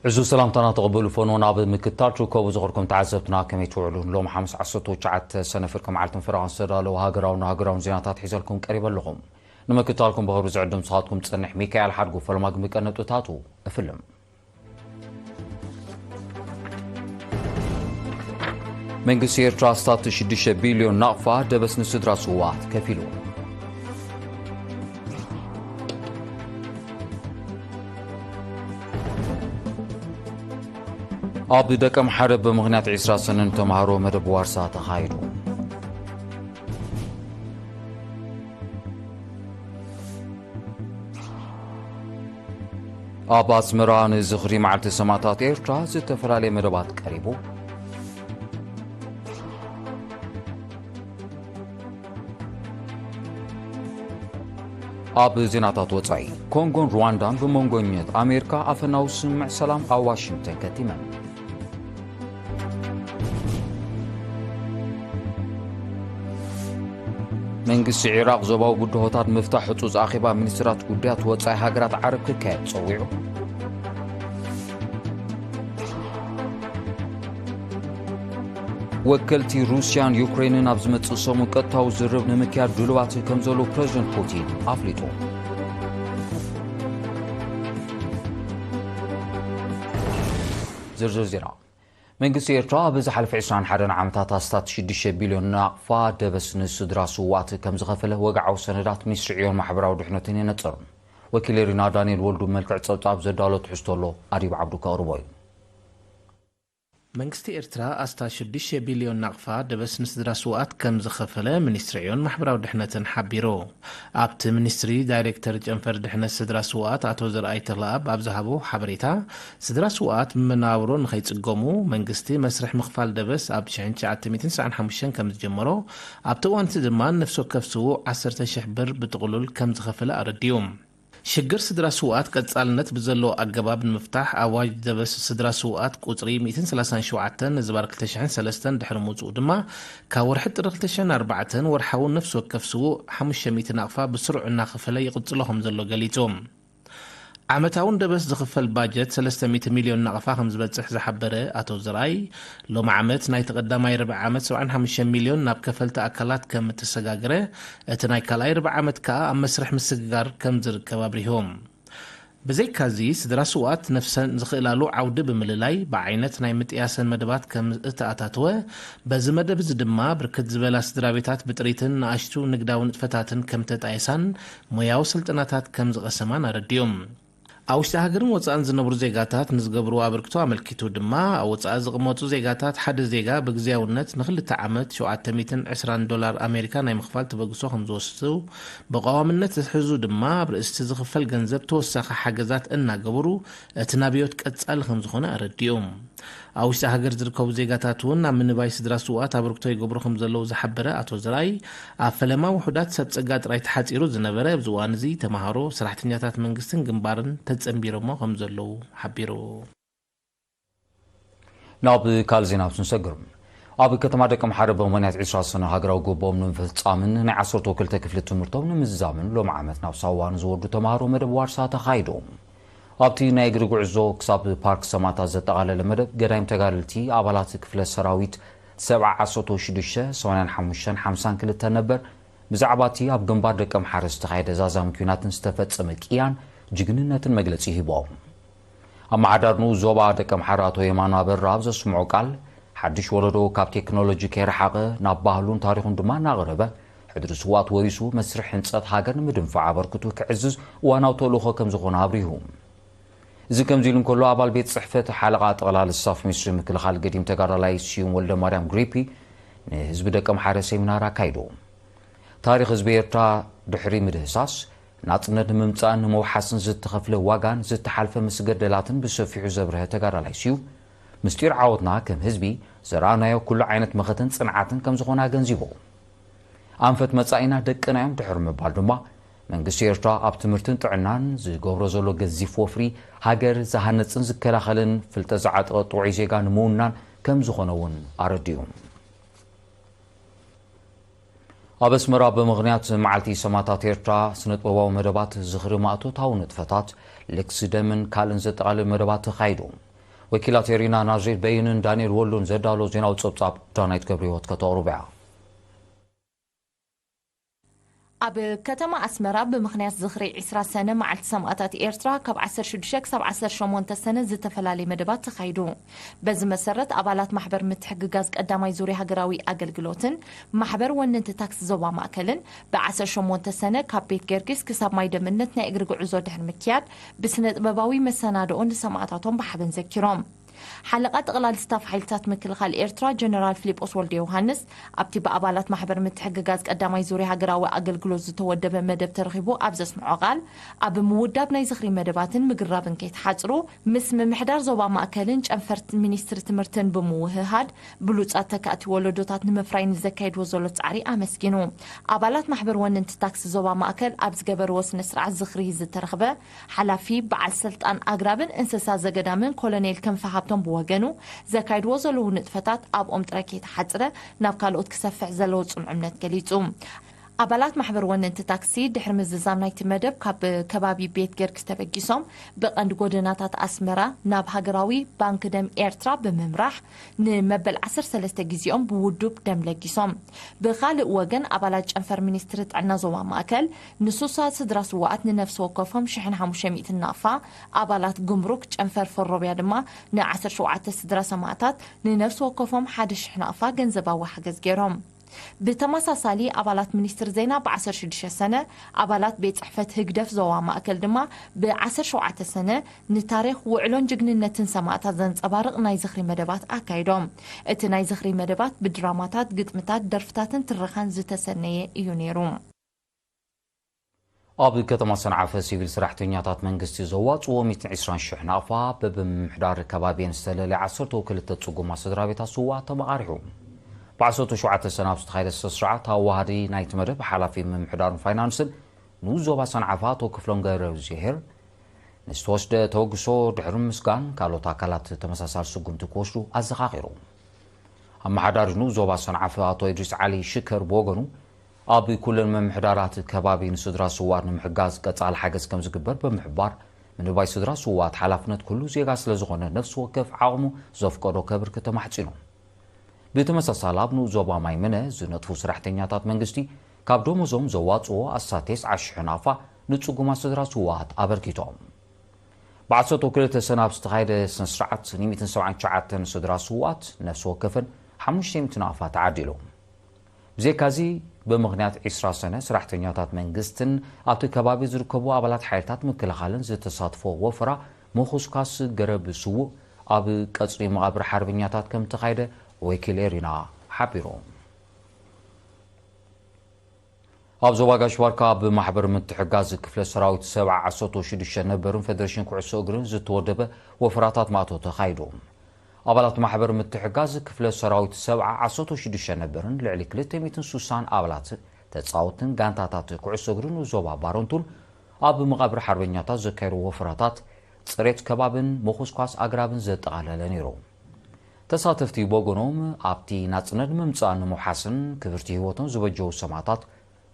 ዕዙዝ ሰላምታና ተቐበሉ ፈኖና። ኣብ ምክታል ትርከቡ ዝኸርኩም ተዓዘብትና ከመይ ትውዕሉ? ሎም ሓሙስ ዓሰርተ ትሽዓተ ሰነ ፍርቂ መዓልትን ፈረቓን ዝተዳለዉ ሃገራውን ሃገራውን ዜናታት ሒዘልኩም ቀሪበ ኣለኹም። ንምክታልኩም ብኽብሪ ዝዕድም ንስኻትኩም ዝጸንሕ ሚካኤል ሓድጉ። ፈለማ ግን ብቀንዲ ነጥብታቱ እፍልም። መንግስቲ ኤርትራ ኣስታት ሽዱሽተ ቢልዮን ናቕፋ ደበስ ንስድራ ስውኣት ከፊሉ። ኣብ ደቀምሓረ ብምኽንያት ዒስራ ሰነ ንተምሃሮ መደብ ዋርሳ ተኻይዱ። ኣብ ኣስመራ ንዝኽሪ መዓልቲ ሰማእታት ኤርትራ ዝተፈላለየ መደባት ቀሪቡ። ኣብ ዜናታት ወጻኢ፣ ኮንጎን ሩዋንዳን ብመንጎኝነት ኣሜሪካ ኣፈናዊ ስምምዕ ሰላም ኣብ ዋሽንግተን ከቲመን። መንግስቲ ዒራቕ ዞባዊ ብድሆታት ምፍታሕ ህጹጽ ኣኼባ ሚኒስትራት ጉዳያት ወጻኢ ሃገራት ዓረብ ክካየድ ጸዊዑ። ወከልቲ ሩስያን ዩክሬንን ኣብ ዝመጽእ ሰሙን ቀጥታዊ ዝርርብ ንምክያድ ድሉዋት ከም ዘለዉ ፕረዚደንት ፑቲን ኣፍሊጡ። ዝርዝር ዜና። መንግስቲ ኤርትራ ኣብ ዝሓለፈ ዕስራን ሓደን ዓመታት ኣስታት ሽዱሽተ ቢልዮን ናቕፋ ደበስ ንስድራ ስውኣት ከም ዝኸፈለ ወግዓዊ ሰነዳት ሚኒስትሪ ዕዮን ማሕበራዊ ድሕነትን የነጽር። ወኪል ኤሪና ዳንኤል ወልዱ መልክዕ ጸብጻብ ዘዳሎ ትሕዝቶ ኣሎ፣ ኣዲብ ዓብዱ ከቕርቦ እዩ። መንግስቲ ኤርትራ ኣስታት ሽዱሽተ ቢልዮን ናቕፋ ደበስ ንስድራ ስውኣት ከም ዝኸፈለ ሚኒስትሪ ዕዮን ማሕበራዊ ድሕነትን ሓቢሩ። ኣብቲ ሚኒስትሪ ዳይሬክተር ጨንፈር ድሕነት ስድራ ስውኣት ኣቶ ዘርኣይ ተኽለኣብ ኣብ ዝሃቦ ሓበሬታ፣ ስድራ ስውኣት መነባብሮ ንኸይጽገሙ መንግስቲ መስርሕ ምኽፋል ደበስ ኣብ ሽሕን ትሽዓተ ሚእትን ስሳን ሓሙሽተን ከም ዝጀመሮ፣ ኣብቲ እዋን እቲ ድማ ንነፍሲ ወከፍ ስዉእ ዓሰርተ ሽሕ ብር ብጥቕሉል ከም ዝኸፈለ ኣረዲኡ። ሽግር ስድራ ስውኣት ቀጻልነት ብዘለዎ ኣገባብ ንምፍታሕ ኣዋጅ ደበስ ስድራ ስውኣት ቁጽሪ ሚእትን ሰላሳን ሸውዓተን ዝባር ክልተ ሽሕን ሰለስተን ድሕሪ ምውጽኡ ድማ ካብ ወርሒ ጥሪ ክልተ ሽሕን ኣርባዕተን ወርሓዊ ነፍሲ ወከፍ ስዉእ ሓሙሽተ ሚእቲ ናቕፋ ብስሩዕ እናኸፈለ ይቕጽሎ ከም ዘሎ ገሊጹ። ዓመታውን ደበስ ዝኽፈል ባጀት ሰለስተ ሚእቲ ሚልዮን ናቕፋ ከም ዝበጽሕ ዝሓበረ ኣቶ ዘርኣይ፣ ሎሚ ዓመት ናይቲ ቀዳማይ ርብዒ ዓመት ሰብዓን ሓሙሽተን ሚልዮን ናብ ከፈልቲ ኣካላት ከም እተሰጋገረ፣ እቲ ናይ ካልኣይ ርብዒ ዓመት ከኣ ኣብ መስርሕ ምስግጋር ከም ዝርከብ ኣብሪሁ። ብዘይካዚ፣ ስድራ ስውኣት ነፍሰን ዝኽእላሉ ዓውዲ ብምልላይ፣ ብዓይነት ናይ ምጥያሰን መደባት ከም እተኣታተወ፣ በዚ መደብ እዚ ድማ ብርክት ዝበላ ስድራ ቤታት ብጥሪትን ንኣሽቱ ንግዳዊ ንጥፈታትን ከም ተጣየሳን ሞያዊ ስልጠናታት ከም ዝቐሰማን ኣረዲኡ። ኣብ ውሽጢ ሃገርን ወጻእን ዝነብሩ ዜጋታት ንዝገብርዎ ኣበርክቶ ኣመልኪቱ ድማ፣ ኣብ ወጻኢ ዝቕመጡ ዜጋታት ሓደ ዜጋ ብግዝያውነት ንኽልተ ዓመት ሸውዓተ ሚእትን ዕስራን ዶላር ኣሜሪካ ናይ ምኽፋል ተበግሶ ከም ዝወስዱ፣ ብቐዋምነት ዝሕዙ ድማ ኣብ ርእስቲ ዝኽፈል ገንዘብ ተወሳኺ ሓገዛት እናገበሩ እቲ ናብዮት ቀጻሊ ከም ዝኾነ ኣረዲኡ። ኣብ ውሽጢ ሃገር ዝርከቡ ዜጋታት እውን ናብ ምንባይ ስድራ ስውኣት ኣበርክቶ ይገብሩ ከም ዘለዉ ዝሓበረ ኣቶ ዘርኣይ፣ ኣብ ፈለማ ውሑዳት ሰብ ጸጋ ጥራይ ተሓጺሩ ዝነበረ ኣብዚ እዋን እዚ ተምሃሮ፣ ሰራሕተኛታት መንግስትን ግንባርን ተጸንቢሮሞ ከም ዘለዉ ሓቢሩ። ናብ ካልእ ዜና ክንሰግር። ኣብ ከተማ ደቀምሓረ ብምኽንያት ዕስራ ሰነ ሃገራዊ ግቡኦም ንምፍጻምን ናይ ዓሰርተ ክልተ ክፍሊ ትምህርቶም ንምዝዛምን ሎም ዓመት ናብ ሳዋ ንዝወርዱ ተምሃሮ መደብ ዋርሳ ተኻይዱ። ኣብቲ ናይ እግሪ ጉዕዞ ክሳብ ፓርክ ሰማእታት ዘጠቓለለ መደብ፣ ገዳይም ተጋደልቲ ኣባላት ክፍለ ሰራዊት ሰብዓ ዓሰርተ ሽዱሽተ፣ ሰማንያን ሓሙሽተን፣ ሓምሳን ክልተን ነበር፣ ብዛዕባ እቲ ኣብ ግንባር ደቀምሓረ ዝተኻየደ ዛዛሚ ኲናትን ዝተፈጸመ ቅያን ጅግንነትን መግለጺ ሂቦም። ኣመሓዳሪ ንኡስ ዞባ ደቀምሓረ ኣቶ የማነ ኣበራ ኣብ ዘስምዖ ቃል፣ ሓድሽ ወለዶ ካብ ቴክኖሎጂ ከይረሓቐ፣ ናብ ባህሉን ታሪኹን ድማ እናቐረበ፣ ሕድሪ ስውኣት ወሪሱ መስርሕ ህንጸት ሃገር ንምድንፋዕ ኣበርክቱ ክዕዝዝ እዋናዊ ተልእኾ ከም ዝኾነ ኣብሪሁ። እዚ ከምዚ ኢሉ እንከሎ፣ ኣባል ቤት ጽሕፈት ሓለቓ ጠቕላሊ ስታፍ ሚኒስትሪ ምክልኻል ገዲም ተጋዳላይ ስዩም ወልደማርያም ግሪፒ ንህዝቢ ደቀምሓረ ሴሚናር ኣካይዱ። ታሪኽ ህዝቢ ኤርትራ ድሕሪ ምድህሳስ፣ ናጽነት ንምምጻእን ንምውሓስን ዝተኸፍለ ዋጋን ዝተሓልፈ ምስገደላትን ብሰፊሑ ዘብርሀ ተጋዳላይ ስዩም፣ ምስጢር ዓወትና ከም ህዝቢ ዘርኣናዮ ኩሉ ዓይነት መኸተን ጽንዓትን ከም ዝኾነ ኣገንዚቡ። ኣንፈት መጻኢና ደቅና እዮም ድሕሪ ምባል ድማ፣ መንግስቲ ኤርትራ ኣብ ትምህርትን ጥዕናን ዝገብሮ ዘሎ ገዚፍ ወፍሪ፣ ሃገር ዝሃንጽን ዝከላኸልን ፍልጠት ዝዓጠቐ ጥዑይ ዜጋ ንምውናን ከም ዝኾነ እውን ኣረዲኡ። ኣብ ኣስመራ ብምኽንያት መዓልቲ ሰማእታት ኤርትራ፣ ስነ-ጥበባዊ መደባት፣ ዝኽሪ ማእቶታዊ ንጥፈታት፣ ልግሲ ደምን ካልእን ዘጠቓልል መደባት ተኻይዱ። ወኪላት ኤሪና ናዝሬት በይንን ዳንኤል ወሉን ዘዳሎ ዜናዊ ጸብጻብ ዳናይት ገብረ ህይወት ከተቕርቡ እያ። ኣብ ከተማ ኣስመራ ብምኽንያት ዝኽሪ ዕስራ ሰነ መዓልቲ ሰማእታት ኤርትራ ካብ ዓሰርተ ሽዱሽተ ክሳብ ዓሰርተ ሸሞንተ ሰነ ዝተፈላለየ መደባት ተኻይዱ። በዚ መሰረት ኣባላት ማሕበር ምትሕግጋዝ ቀዳማይ ዙርያ ሃገራዊ ኣገልግሎትን ማሕበር ወነንቲ ታክሲ ዞባ ማእከልን ብ ዓሰርተ ሸሞንተ ሰነ ካብ ቤት ገርጊስ ክሳብ ማይ ደምነት ናይ እግሪ ጉዕዞ ድሕሪ ምክያድ ብስነ ጥበባዊ መሰናድኦ ንሰማእታቶም ብሓበን ዘኪሮም። ሓለቓ ጠቕላል ስታፍ ሓይልታት ምክልኻል ኤርትራ ጀነራል ፊሊጶስ ወልደ ዮሃንስ ኣብቲ ብኣባላት ማሕበር ምትሕግጋዝ ቀዳማይ ዙርያ ሃገራዊ ኣገልግሎት ዝተወደበ መደብ ተረኺቡ ኣብ ዘስምዖ ቃል ኣብ ምውዳብ ናይ ዝኽሪ መደባትን ምግራብን ከይተሓጽሩ ምስ ምምሕዳር ዞባ ማእከልን ጨንፈር ሚኒስትሪ ትምህርትን ብምውህሃድ ብሉጻት ተካእቲ ወለዶታት ንምፍራይ ንዘካየድዎ ዘሎ ጻዕሪ ኣመስጊኑ። ኣባላት ማሕበር ወነንቲ ታክሲ ዞባ ማእከል ኣብ ዝገበርዎ ስነ ስርዓት ዝኽሪ ዝተረኽበ ሓላፊ በዓል ስልጣን ኣግራብን እንስሳ ዘገዳምን ኮሎኔል ክንፈ ሃብቶም ብወገኑ ዘካይድዎ ዘለዉ ንጥፈታት ኣብኦም ጥራይ ከይተሓጽረ ናብ ካልኦት ክሰፍሕ ዘለዎ ጽኑዕ እምነት ገሊጹ። ኣባላት ማሕበር ወነንቲ ታክሲ ድሕሪ ምዝዛም ናይቲ መደብ ካብ ከባቢ ቤት ገርግስ ተበጊሶም ብቐንዲ ጎደናታት ኣስመራ ናብ ሃገራዊ ባንክ ደም ኤርትራ ብምምራሕ ንመበል ዓሰርተ ሰለስተ ግዜኦም ብውዱብ ደም ለጊሶም። ብኻልእ ወገን ኣባላት ጨንፈር ሚኒስትሪ ጥዕና ዞባ ማእከል ንሱሳ ስድራ ስውኣት ንነፍሲ ወከፎም ሽሕን ሓሙሽተ ሚእትን ናቕፋ፣ ኣባላት ጉምሩክ ጨንፈር ፈሮብያ ድማ ን ዓሰርተ ሸውዓተ ስድራ ሰማእታት ንነፍሲ ወከፎም ሓደ ሽሕ ናቕፋ ገንዘባዊ ሓገዝ ገይሮም። ብተመሳሳሊ ኣባላት ሚኒስትሪ ዜና ብ ዓሰርተ ሽዱሽተ ሰነ ኣባላት ቤት ጽሕፈት ህግደፍ ዞባ ማእከል ድማ ብ ዓሰርተ ሸውዓተ ሰነ ንታሪኽ ውዕሎን ጅግንነትን ሰማእታት ዘንጸባርቕ ናይ ዝኽሪ መደባት ኣካይዶም። እቲ ናይ ዝኽሪ መደባት ብድራማታት፣ ግጥምታት፣ ደርፍታትን ትረኻን ዝተሰነየ እዩ ነይሩ። ኣብ ከተማ ሰንዓፈ ሲቪል ሰራሕተኛታት መንግስቲ ዘዋፅዎ ሚእትን ዕስራን ሽሕ ናቕፋ በብምምሕዳር ከባቢየን ዝተለለየ ዓሰርተ ክልተ ፅጉማት ስድራ ቤታት ስውኣት ተመቓሪሑ። ብ ዓሰርተ ሸውዓተ ሰነ ኣብ ዝተኻየደ ስነ ስርዓት ኣዋሃዲ ናይቲ መደብ ሓላፊ ምምሕዳርን ፋይናንስን ንኡስ ዞባ ሰንዓፈ ኣቶ ክፍሎም ገብረእግዚኣብሄር ንዝተወስደ ተበግሶ ድሕሪ ምስጋን ካልኦት ኣካላት ተመሳሳሊ ስጉምቲ ክወስዱ ኣዘኻኺሩ። ኣመሓዳሪ ንኡስ ዞባ ሰንዓፈ ኣቶ ኢድሪስ ዓሊ ሽከር ብወገኑ ኣብ ኩለን ምምሕዳራት ከባቢ ንስድራ ስውኣት ንምሕጋዝ ቀፃሊ ሓገዝ ከምዝግበር ብምሕባር ምንባይ ስድራ ስውኣት ሓላፍነት ኩሉ ዜጋ ስለዝኾነ ነፍሲ ወከፍ ዓቕሙ ዘፍቀዶ ከብርክ ተማሕፂኑ። ብተመሳሳሊ ኣብ ንኡስ ዞባ ማይ ምነ ዝነጥፉ ሰራሕተኛታት መንግስቲ ካብ ደሞዞም ዘዋፅዎ ኣስታት ተስዓ ሽሕ ናቕፋ ንፅጉማት ስድራ ስውኣት ኣበርኪቶም። ብ ዓሰርተ ክልተ ሰነ ኣብ ዝተኻየደ ስነ ስርዓት ን ሚእትን ሰብዓን ትሽዓተን ስድራ ስውኣት ነፍሲ ወከፈን ሓሙሽተ ሚእቲ ናቕፋ ተዓዲሉ። ብዘይካዚ ብምኽንያት ዕስራ ሰነ ሰራሕተኛታት መንግስትን ኣብቲ ከባቢ ዝርከቡ ኣባላት ሓይልታት ምክልኻልን ዝተሳትፎ ወፈራ ምኹስኳስ ገረብ ስዉእ ኣብ ቀፅሪ መቓብር ሓርበኛታት ከም ተኻየደ ወኪል ኤሪና ሓቢሩ። ኣብ ዞባ ጋሽ ባርካ ኣብ ማሕበር ምትሕጋዝ ክፍለ ሰራዊት ሰብዓ ዓሰርተ ሽዱሽተ ነበርን ፌደሬሽን ኩዕሶ እግርን ዝተወደበ ወፈራታት ማእቶ ተኻይዱ። ኣባላት ማሕበር ምትሕጋዝ ክፍለ ሰራዊት ሰብዓ ዓሰርተ ሽዱሽተ ነበርን ልዕሊ ክልተ ሚእትን ስሳን ኣባላት ተጻወትን ጋንታታት ኩዕሶ እግርን ዞባ ባረንቱን ኣብ መቓብር ሓርበኛታት ዘካየዱ ወፈራታት ጽሬት ከባብን ምኹስኳስ ኣግራብን ዘጠቓለለ ነይሩ። ተሳተፍቲ ብወገኖም ኣብቲ ናጽነት ንምምጻእ ንምውሓስን ክብርቲ ህይወቶም ዝበጀዉ ሰማእታት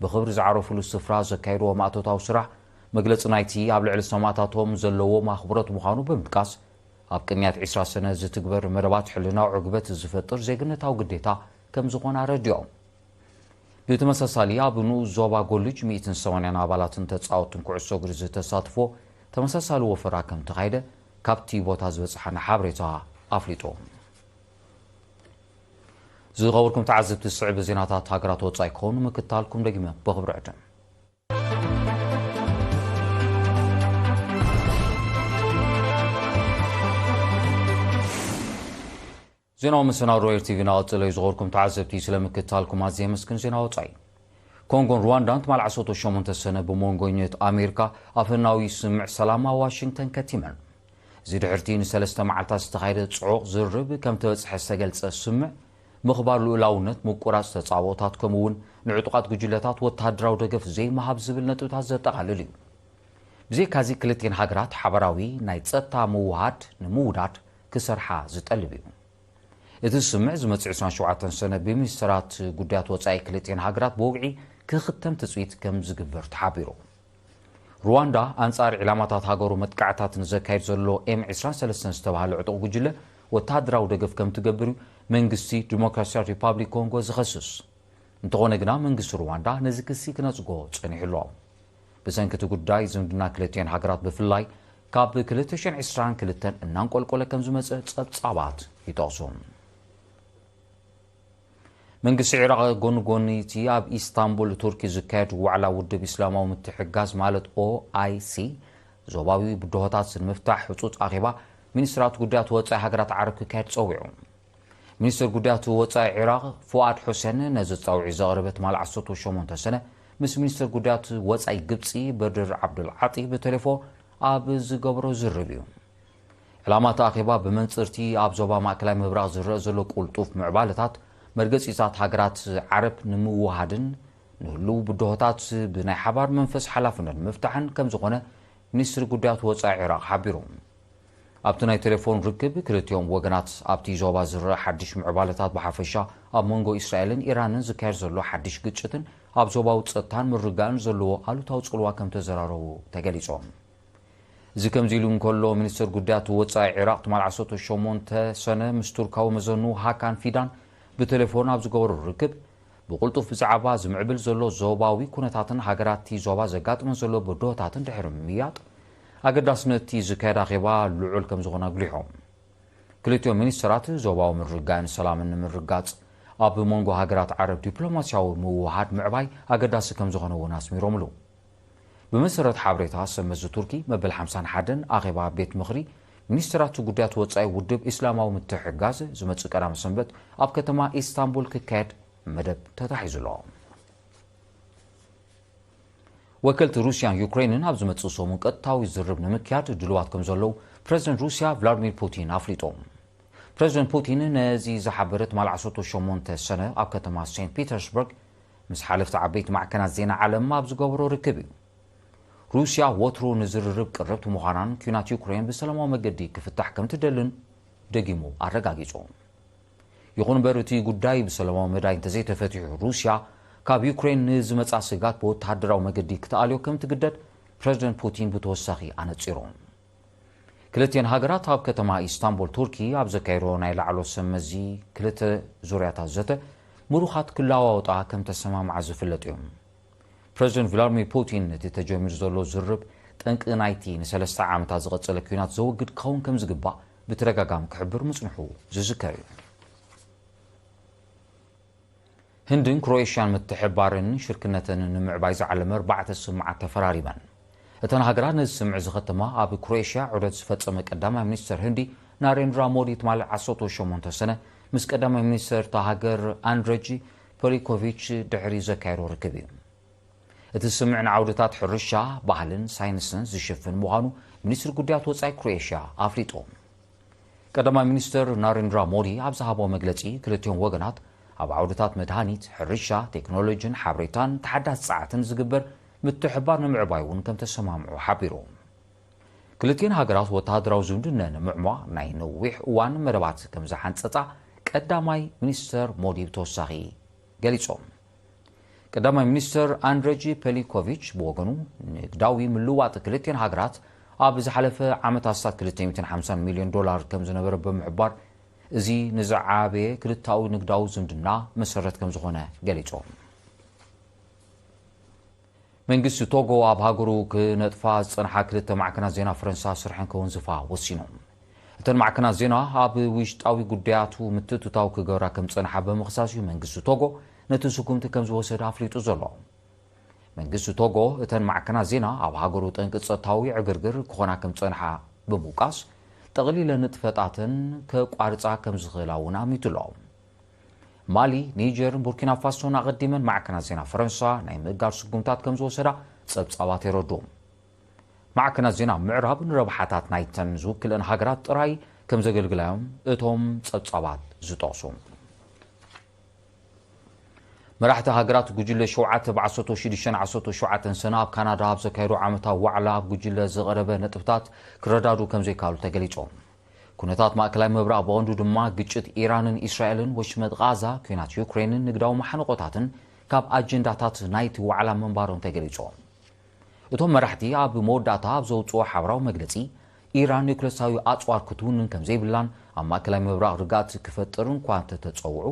ብኽብሪ ዝዓረፉሉ ስፍራ ዘካየድዎ ማእቶታዊ ስራሕ መግለጺ ናይቲ ኣብ ልዕሊ ሰማእታቶም ዘለዎም ኣኽብሮት ምዃኑ ብምጥቃስ ኣብ ቅንያት ዕስራ ሰነ ዝትግበር መደባት ሕልናዊ ዕግበት ዝፈጥር ዜግነታዊ ግዴታ ከም ዝኾነ ኣረዲኦም። ብተመሳሳሊ ኣብ ንኡስ ዞባ ጎልጅ ሚእትን ሰማንያን ኣባላትን ተጻወትን ኩዕሶ እግሪ ዝተሳትፎ ተመሳሳሊ ወፈራ ከም ተኻየደ ካብቲ ቦታ ዝበጽሓና ሓበሬታ ኣፍሊጡ። ዝኸበርኩም ተዓዘብቲ ዝስዕብ ዜናታት ሃገራት ወጻኢ ክኸውን ምክታልኩም ደጊመ ብኽብሪ ዕድም። ዜናዊ መሰናዶ ኤር ቲቪ እናቐጸለ እዩ። ዝኸበርኩም ተዓዘብቲ ስለ ምክታልኩም ኣዝየ የመስግን። ዜና ወጻኢ። ኮንጎን ሩዋንዳን ትማል ዓሰርተ ሸሞንተ ሰነ ብመንጎኘት ኣሜሪካ ኣፈናዊ ስምምዕ ሰላም ኣብ ዋሽንግተን ከቲመን። እዚ ድሕርቲ ንሰለስተ መዓልታት ዝተኻየደ ጽዑቕ ዝርርብ ከም ተበጽሐ ዝተገልጸ ስምምዕ ምኽባር ልኡላውነት፣ ምቁራጽ ተጻብኦታት ከምኡ እውን ንዕጡቓት ጉጅለታት ወተሃደራዊ ደገፍ ዘይምሃብ ዝብል ነጥብታት ዘጠቓልል እዩ። ብዘይካዚ ክልቲኤን ሃገራት ሓበራዊ ናይ ጸጥታ ምውሃድ ንምውዳድ ክሰርሓ ዝጠልብ እዩ። እቲ ስምምዕ ዝመጽእ ዕስራን ሸውዓተን ሰነ ብሚኒስተራት ጉዳያት ወጻኢ ክልቲኤን ሃገራት ብወግዒ ክኽተም ትጽቢት ከም ዝግበር ተሓቢሩ። ሩዋንዳ ኣንጻር ዒላማታት ሃገሩ መጥቃዕታት ንዘካየድ ዘሎ ኤም ዕስራን ሰለስተን ዝተባህለ ዕጡቕ ጉጅለ ወተሃደራዊ ደገፍ ከም ትገብር እዩ መንግስቲ ዲሞክራሲያዊ ሪፓብሊክ ኮንጎ ዝኸስስ። እንተኾነ ግና መንግስቲ ሩዋንዳ ነዚ ክሲ ክነጽጎ ጸኒሑ ኣሎ። ብሰንኪ እቲ ጉዳይ ዝምድና ክልቲኤን ሃገራት ብፍላይ ካብ ክልተ ሽሕን ዕስራን ክልተን እናንቆልቆለ ከም ዝመጸ ጸብጻባት ይጠቕሱ። መንግስቲ ዒራቕ ጎኒ ጎኒ እቲ ኣብ ኢስታንቡል ቱርኪ ዝካየድ ዋዕላ ውድብ ኢስላማዊ ምትሕጋዝ ማለት ኦኣይሲ ዞባዊ ብድሆታት ንምፍታሕ ህጹጽ ኣኼባ ሚኒስትራት ጉዳያት ወጻኢ ሃገራት ዓረብ ክካየድ ጸዊዑ። ሚኒስትር ጉዳያት ወጻኢ ዒራቕ ፉኣድ ሑሴን ነዚ ጻውዒት ዘቕረበ ትማል ዓሰርተ ሸሞንተ ሰነ ምስ ሚኒስትር ጉዳያት ወጻኢ ግብጺ በድር ዓብዱል ዓጢ ብቴሌፎን ኣብ ዝገበሮ ዝርርብ እዩ። ዕላማ እቲ ኣኼባ ብመንጽርቲ ኣብ ዞባ ማእከላይ ምብራቕ ዝረአ ዘሎ ቅልጡፍ ምዕባለታት መርገጺታት ሃገራት ዓረብ ንምውሃድን ንህልው ብድሆታት ብናይ ሓባር መንፈስ ሓላፍነት ንምፍታሕን ከም ዝኾነ ሚኒስትሪ ጉዳያት ወጻኢ ዒራቕ ሓቢሩ። ኣብቲ ናይ ቴሌፎን ርክብ ክልቲኦም ወገናት ኣብቲ ዞባ ዝረአ ሓድሽ ምዕባለታት ብሓፈሻ ኣብ መንጎ እስራኤልን ኢራንን ዝካየድ ዘሎ ሓድሽ ግጭትን ኣብ ዞባዊ ጸጥታን ምርግጋእን ዘለዎ ኣሉታዊ ጽልዋ ከም ተዘራረቡ ተገሊጾም። እዚ ከምዚ ኢሉ እንከሎ ሚኒስትር ጉዳያት ወጻኢ ዒራቕ ትማል ዓሰርተ ሸሞንተ ሰነ ምስ ቱርካዊ መዘኑ ሃካን ፊዳን ብቴሌፎን ኣብ ዝገበሮ ርክብ ብቕልጡፍ ብዛዕባ ዝምዕብል ዘሎ ዞባዊ ኩነታትን ሃገራት እቲ ዞባ ዘጋጥመን ዘሎ ብድሆታትን ድሕሪ ምምይያጥ ኣገዳስነት እቲ ዝካየድ ኣኼባ ልዑል ከም ዝኾነ ኣጉሊሖም። ክልቲኦም ሚኒስትራት ዞባዊ ምርግጋእን ሰላምን ንምርጋጽ ኣብ መንጎ ሃገራት ዓረብ ዲፕሎማስያዊ ምውሃድ ምዕባይ ኣገዳሲ ከም ዝኾነ እውን ኣስሚሮምሉ። ብመሰረት ሓበሬታ ሰመዚ ቱርኪ መበል ሓምሳን ሓደን ኣኼባ ቤት ምኽሪ ሚኒስትራት ጉዳያት ወጻኢ ውድብ ኢስላማዊ ምትሕጋዝ ዝመጽእ ቀዳመ ሰንበት ኣብ ከተማ ኢስታንቡል ክካየድ መደብ ተታሒዙ ኣሎ። ወከልቲ ሩስያን ዩክሬንን ኣብ ዝመጽእ ሰሙን ቀጥታዊ ዝርርብ ንምክያድ ድልዋት ከም ዘለዉ ፕረዚደንት ሩስያ ቭላድሚር ፑቲን ኣፍሊጦም። ፕረዚደንት ፑቲን ነዚ ዝሓበረ ትማል ዓሰርተ ሸሞንተ ሰነ ኣብ ከተማ ሴንት ፒተርስበርግ ምስ ሓለፍቲ ዓበይቲ ማዕከናት ዜና ዓለም ኣብ ዝገበሮ ርክብ እዩ። ሩስያ ወትሩ ንዝርርብ ቅርብቲ ምዃናን ኲናት ዩክሬን ብሰላማዊ መገዲ ክፍታሕ ከም ትደልን ደጊሙ ኣረጋጊጹ። ይኹን እምበር እቲ ጉዳይ ብሰላማዊ መዳይ እንተዘይተፈቲሑ ሩስያ ካብ ዩክሬን ንዝመጻ ስጋት ብወተሃደራዊ መገዲ ክትኣልዮ ከም ትግደድ ፕረዚደንት ፑቲን ብተወሳኺ ኣነጺሩ። ክልቲኤን ሃገራት ኣብ ከተማ ኢስታንቡል ቱርኪ ኣብ ዘካየድዎ ናይ ላዕሎ ሰመዚ ክልተ ዙርያታት ዘተ ምሩኻት ክለዋወጣ ከም ተሰማምዓ ዝፍለጥ እዩ። ፕረዚደንት ቭላድሚር ፑቲን እቲ ተጀሚሩ ዘሎ ዝርብ ጠንቂ ናይቲ ንሰለስተ ዓመታት ዝቐጸለ ኲናት ዘወግድ ክኸውን ከም ዝግባእ ብተደጋጋሚ ክሕብር ምጽንሑ ዝዝከር እዩ። ህንድን ክሮኤሽያን ምትሕባርን ሽርክነተን ንምዕባይ ዝዓለመ ኣርባዕተ ስምምዓት ተፈራሪመን። እተን ሃገራት ነዚ ስምምዕ ዝኸተማ ኣብ ክሮኤሽያ ዑደት ዝፈጸመ ቀዳማይ ሚኒስተር ህንዲ ናሬንድራ ሞዲ ትማሊ ዓሰርተ ሸሞንተ ሰነ ምስ ቀዳማይ ሚኒስተር እታ ሃገር ኣንድረጂ ፐሊኮቪች ድሕሪ ዘካየዶ ርክብ እዩ። እቲ ስምምዕ ንዓውድታት ሕርሻ፣ ባህልን ሳይንስን ዝሽፍን ምዃኑ ሚኒስትሪ ጉዳያት ወጻኢ ክሮኤሽያ ኣፍሊጡ። ቀዳማይ ሚኒስትር ናሬንድራ ሞዲ ኣብ ዝሃቦ መግለጺ፣ ክልቲኦም ወገናት ኣብ ዓውድታት መድሃኒት፣ ሕርሻ፣ ቴክኖሎጂን ሓበሬታን ተሓዳሲ ጸዓትን ዝግበር ምትሕብባር ንምዕባይ እውን ከም ተሰማምዑ ሓቢሩ። ክልቲኤን ሃገራት ወተሃደራዊ ዝምድነን ምዕሟ ናይ ነዊሕ እዋን መደባት ከም ዝሓንጸጻ ቀዳማይ ሚኒስተር ሞዲ ብተወሳኺ ገሊጾም። ቀዳማይ ሚኒስተር ኣንድረጂ ፔሊኮቪች ብወገኑ፣ ንግዳዊ ምልውዋጥ ክልቲኤን ሃገራት ኣብ ዝሓለፈ ዓመት ኣስታት ክልተ ሚእትን ሓምሳን ሚልዮን ዶላር ከም ዝነበረ ብምሕባር፣ እዚ ንዝዓበየ ክልታዊ ንግዳዊ ዝምድና መሰረት ከም ዝኾነ ገሊጾም። መንግስቲ ቶጎ ኣብ ሃገሩ ክነጥፋ ዝጸንሓ ክልተ ማዕከናት ዜና ፈረንሳ ስርሐን ከወንዝፋ ወሲኑ። እተን ማዕከናት ዜና ኣብ ውሽጣዊ ጉዳያቱ ምትእትታው ክገብራ ከም ዝጸንሓ ብምኽሳስ እዩ መንግስቲ ቶጎ ነቲ ስጉምቲ ከም ዝወሰደ ኣፍሊጡ ዘሎ። መንግስቲ ቶጎ እተን ማዕከናት ዜና ኣብ ሃገሩ ጠንቂ ጸጥታዊ ዕግርግር ክኾና ከም ዝጸንሓ ብምውቃስ፣ ጠቕሊለ ንጥፈታተን ከቋርጻ ከም ዝኽእላ እውን ኣሚቱ ኣሎ። ማሊ፣ ኒጀርን ቡርኪና ፋሶን ኣቐዲመን ማዕከናት ዜና ፈረንሳ ናይ ምእጋድ ስጉምታት ከም ዝወሰዳ ጸብጻባት የረድኡ። ማዕከናት ዜና ምዕራብ ንረብሓታት ናይተን ዝውክልአን ሃገራት ጥራይ ከም ዘገልግላ እዮም እቶም ጸብጻባት ዝጠቕሱ። መራሕቲ ሃገራት ጉጅለ ሸውዓተ ብ ዓሰርተ ሽዱሽተን ዓሰርተ ሸውዓተን ሰነ ኣብ ካናዳ ኣብ ዘካየዶ ዓመታዊ ዋዕላ ኣብ ጉጅለ ዝቐረበ ነጥብታት ክረዳዱ ከም ዘይከኣሉ ተገሊጾም። ኩነታት ማእከላይ ምብራቕ ብቐንዱ ድማ ግጭት ኢራንን ኢስራኤልን፣ ወሽመጥ ቓዛ፣ ኲናት ዩክሬንን ንግዳዊ መሓንቖታትን ካብ ኣጀንዳታት ናይቲ ዋዕላ ምንባሮም ተገሊጹ። እቶም መራሕቲ ኣብ መወዳእታ ኣብ ዘውፅኦ ሓበራዊ መግለፂ፣ ኢራን ኒውክለሳዊ ኣፅዋር ክትውንን ከም ዘይብላን ኣብ ማእከላይ ምብራቕ ርግኣት ክፈጥር እንኳ እንተተፀውዑ፣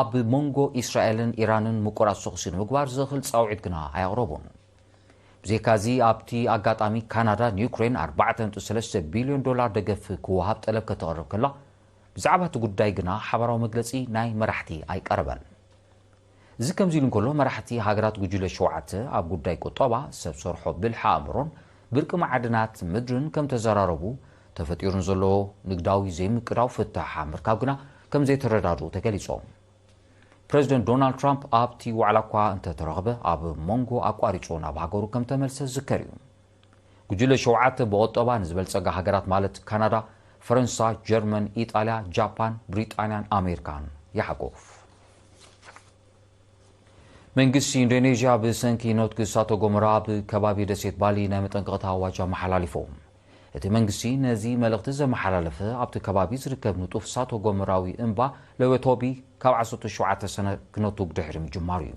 ኣብ መንጎ እስራኤልን ኢራንን ምቁራፅ ተኹሲ ንምግባር ዘኽእል ፃውዒት ግና ኣየቕረቡን። ብዘይካዚ ኣብቲ ኣጋጣሚ ካናዳ ንዩክሬን ኣርባዕተ ነጥቢ ሰለስተ ቢልዮን ዶላር ደገፍ ክወሃብ ጠለብ ከተቕርብ ከላ፣ ብዛዕባ እቲ ጉዳይ ግና ሓበራዊ መግለፂ ናይ መራሕቲ ኣይቀረበን። እዚ ከምዚ ኢሉ እንከሎ፣ መራሕቲ ሃገራት ጉጅለ ሸውዓተ ኣብ ጉዳይ ቁጠባ፣ ሰብ ሰርሖ ብልሒ ኣእምሮን ብርቂ መዓድናት ምድርን ከም ተዘራረቡ፣ ተፈጢሩ ንዘሎ ንግዳዊ ዘይምቅዳው ፍታሕ ኣብ ምርካብ ግና ከም ዘይተረዳድኡ ተገሊጾም። ፕረዚደንት ዶናልድ ትራምፕ ኣብቲ ዋዕላ እኳ እንተተረኽበ፣ ኣብ መንጎ ኣቋሪጹ ናብ ሃገሩ ከም ተመልሰ ዝዝከር እዩ። ጉጅለ ሸውዓተ ብቁጠባ ንዝበልጸጋ ሃገራት ማለት ካናዳ፣ ፈረንሳ፣ ጀርመን፣ ኢጣልያ፣ ጃፓን፣ ብሪጣንያን ኣሜሪካን ይሓቁፍ። መንግስቲ ኢንዶኔዥያ ብሰንኪ ኖትጊ እሳተ ጎመራ ኣብ ከባቢ ደሴት ባሊ ናይ መጠንቀቕታ ኣዋጅ ኣመሓላሊፉ። እቲ መንግስቲ ነዚ መልእኽቲ ዘመሓላለፈ ኣብቲ ከባቢ ዝርከብ ንጡፍ እሳተ ጎመራዊ እምባ ለወቶቢ ካብ ዓሰርተ ሸውዓተ ሰነ ክነቱግ ድሕሪ ምጅማሩ እዩ።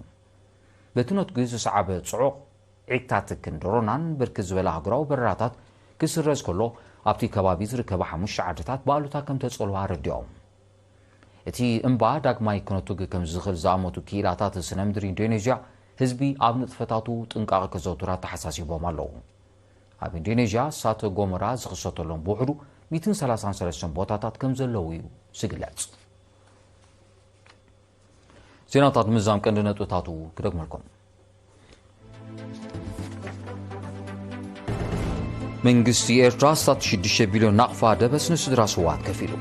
በቲ ኖትጊ ዝሰዓበ ጽዑቕ ዒግታትክን ድሮናን ብርክት ዝበለ ኣህጉራዊ በረራታት ክስረዝ ከሎ፣ ኣብቲ ከባቢ ዝርከባ ሓሙሽተ ዓድታት ብኣሉታ ከም ተጸልዋ ኣረዲኦም። እቲ እምባ ዳግማይ ክነቱግ ከም ዝኽእል ዝኣመቱ ክኢላታት ስነ ምድሪ ኢንዶኔዥያ፣ ህዝቢ ኣብ ንጥፈታቱ ጥንቃቐ ከዘውትር ኣተሓሳሲቦም ኣለዉ። ኣብ ኢንዶኔዥያ እሳተ ጎመራ ዝኽሰተሎም ብውሕዱ ሚእትን ሰላሳን ሰለስተን ቦታታት ከም ዘለዉ እዩ ዝግለጽ። ዜናታት ምዛም ቀንዲ ነጥብታቱ ክደግመልኩም። መንግስቲ ኤርትራ ኣስታት ሽዱሽተ ቢልዮን ናቕፋ ደበስ ንስድራ ስውኣት ከፊሉ።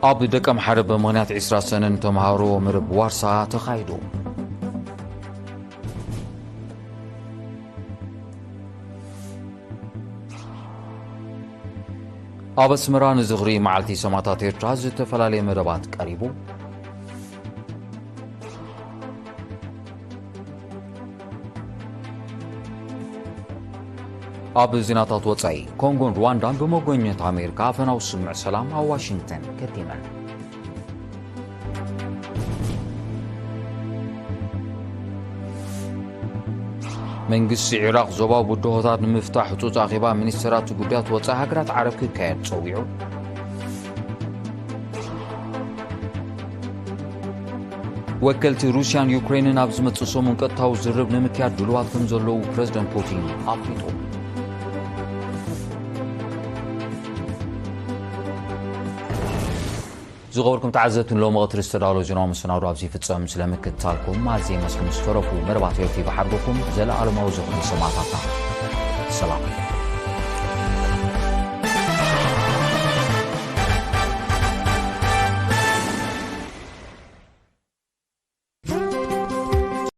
ኣብ ደቀምሓረ ብምኽንያት ዕስራ ሰነ ንተምሃሮ መደብ ዋርሳ ተኻይዱ። ኣብ ኣስመራ ንዝኽሪ መዓልቲ ሰማእታት ኤርትራ ዝተፈላለየ መደባት ቀሪቡ። ኣብ ዜናታት ወጻኢ፣ ኮንጎን ሩዋንዳን ብመጎብኘት ኣሜሪካ ኣፈናዊ ስምምዕ ሰላም ኣብ ዋሽንግተን ከቲመን። መንግስቲ ዒራቕ ዞባዊ ብድሆታት ንምፍታሕ ህጹጽ ኣኼባ ሚኒስተራት ጉዳያት ወጻኢ ሃገራት ዓረብ ክካየድ ጸዊዑ። ወከልቲ ሩስያን ዩክሬንን ኣብ ዝመጽእ ሰሙን ቀጥታዊ ዝርርብ ንምክያድ ድልዋት ከም ዘለዉ ፕረዚደንት ፑቲን ኣፍሊጡ። ዝኸበርኩም ተዓዘብቲ፣ ንሎሚ ቀትሪ ዝተዳለወ ዜናዊ መሰናዶ ኣብዚ ይፍጸም። ስለ ምክትታልኩም ኣዝየ የመስግን። ዝተረፉ መደባት ሄር ቲቪ ሓድጎኩም ዘለኣለማዊ ዝኽሪ ሰማእታትና። ሰላም።